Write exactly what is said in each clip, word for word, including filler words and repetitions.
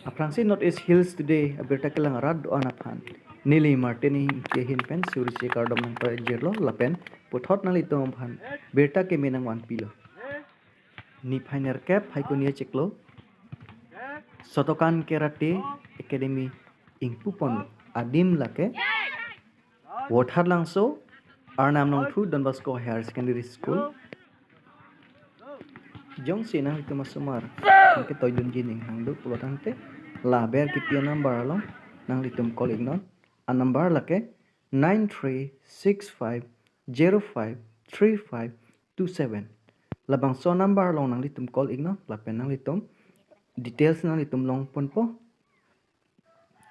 Aphrangsi North East Hills Today abirta kelang arat do-an aphan neli Martin Ingti ahin pen suri si kardom nangpajirlo lapen puthot nanglitum aphan birta keme nangvanpilo. Niphai nerkep Phaikuni achiklo Shotokan Karate Academy ingpupon adim lake Vothatlangso, Arnam Nongthu Don Bosco Higher Secondary School. Jongsi nanglitum asomar ketoidunji ning hangduk pulo tangte, la aber kipi a-number along nanglitum call iknon. A-number lake nine three six five zero five three five two seven. Labangso number along nanglitum call iknon lapen nanglitum details nanglitum longponpo.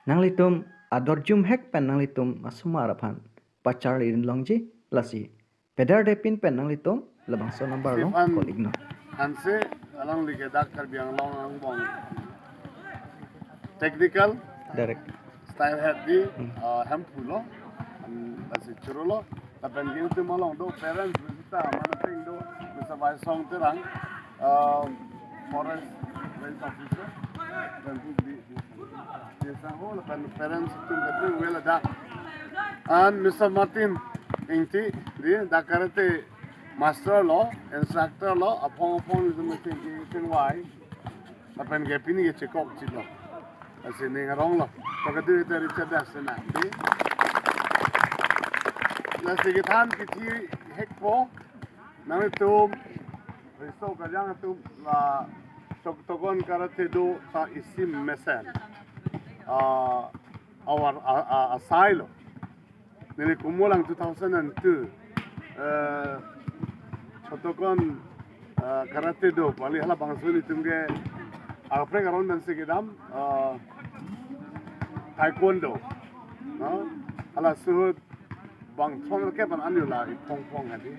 Nanglitum ador jumhek pen nanglitum asomar aphan pacharli longji lasi pedar depin pen nanglitum labangso number along Stephen call iknon. Hanse, alangli ke dak Karbi Anglong angbong technical Direct. Style head di, Hmm. uh, Hemphu lo, um, lasi Churu lo. Lapen ilitum along do parents, Mister Manating do, Mister Vaisong Terang, um, forest range officer, dan di, di, di, di, lapen parents ilitum kepri well ada. And Mister Martin Ingti, di, dak karate master lo, instructor lo, aphong aphong ilitum meeting, meeting wai. Lapen ke pini ke chekok chilo. Lasi ning arong lo. Pakadu ita Richard Das na. Di. Lasi kethan kithi hekpo. Nanglitum riso kajang atum la Shotokan Karate Do ta isi mesen. Ah, our, ah, ah, asai lo. Neli Kumolang two thousand and two, eh, Shotokan, eh, Karate Do, pali halabangso ilitum ke, ah, prank aron dan segedam, eh, Taekwondo, no? Hala suhut bangthon ke pan anyo la iphong phong hadi.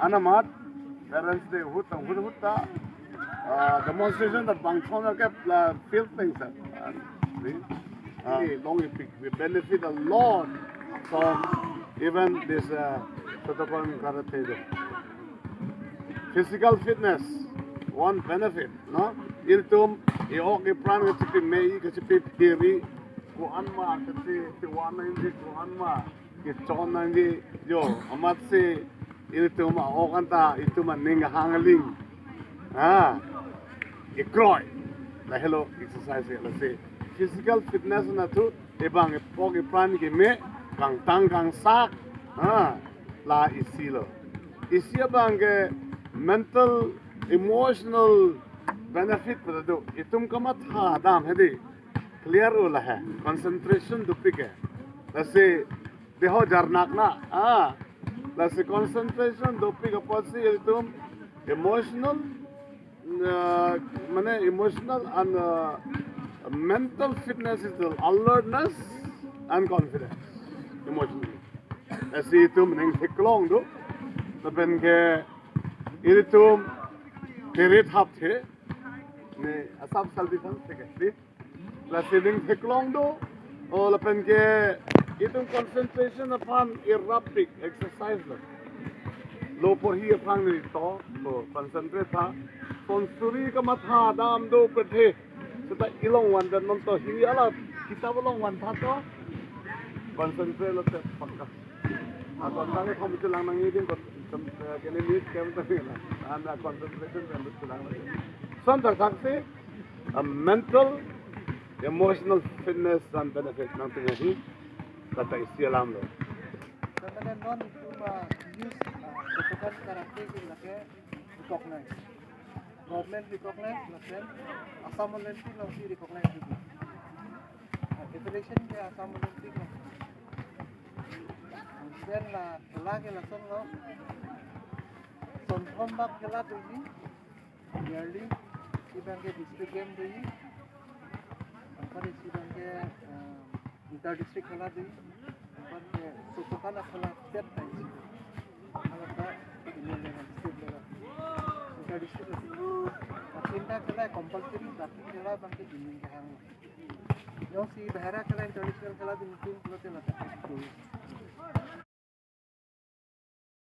Anamat, parents de hut ta, hut hut ta, uh, demonstration ta bangthon ke la field things ta. Uh, we, uh, long ipik, we benefit a lot from even this, uh, Shotokan Karate Do. Physical fitness, one benefit, no? Ilitum, i-ok ipran kachipi mei, kachipi phiri, ko-an ma, kachi, ti wan na indi, ko-an ma. Kechon nangji, jo, amatsi ilitum a-ok anta, itum aning hang aling. Ah, ikroi. Lahelo exercise lasi. Physical fitness na thu, ibang ipok ipran keme, kangtang kangsak. Ah, la isi lo. Isi abang ke mental, emotional benefit pada do. Itum kamatha dam hedi. Clear ula hai. Concentration dopik hai. Lasi deho jarnak na. Ah. Lasi concentration dopik apotsi ilitum emotional, uh, mane emotional and, uh, mental fitness is the alertness and confidence. Emotionally. Lasi itum ning theklong do. Lapen ke ilitum terit hap the. Ne asap saldi kan thek hai. Lasi ning theklong do, o lapen ke itum concentration aphan irapik exercise lo. Lo porhi aphan ni to, to concentrate tha. Sonsuri kamatha dam do pethe. Seta ilong van dan non to hini ala kitab along van tha to. Concentrate lo te pakka. Akon tang ke thom chulang nang idin ko, eh, kene mit kem tang na. An a concentration kem chulang nang. Son tak tak si, a mental, emotional fitness and benefit nangteng ahi, kata isi alam lo. Mane non itum, ah, youth, ah, Shotokan Karate ke lake recognize. Government recognize, lapen Assam Olympic alongsi recognize. Ah, federation ke Assam Olympic along. Then la khela ke lason lo. Sonthom bak khela doji. Yearly, isi abang ke district game doji. Anpar isi abang ke, eh, inter district khela doji. Anpar ke Shotokan khela state doji. Hala ta Indian level, state level. Inter district level. Lapen ta khela compulsory, tapi khela abang ke dingin ke hang. Jongsi bahera khela international khela dingin pulote la ta.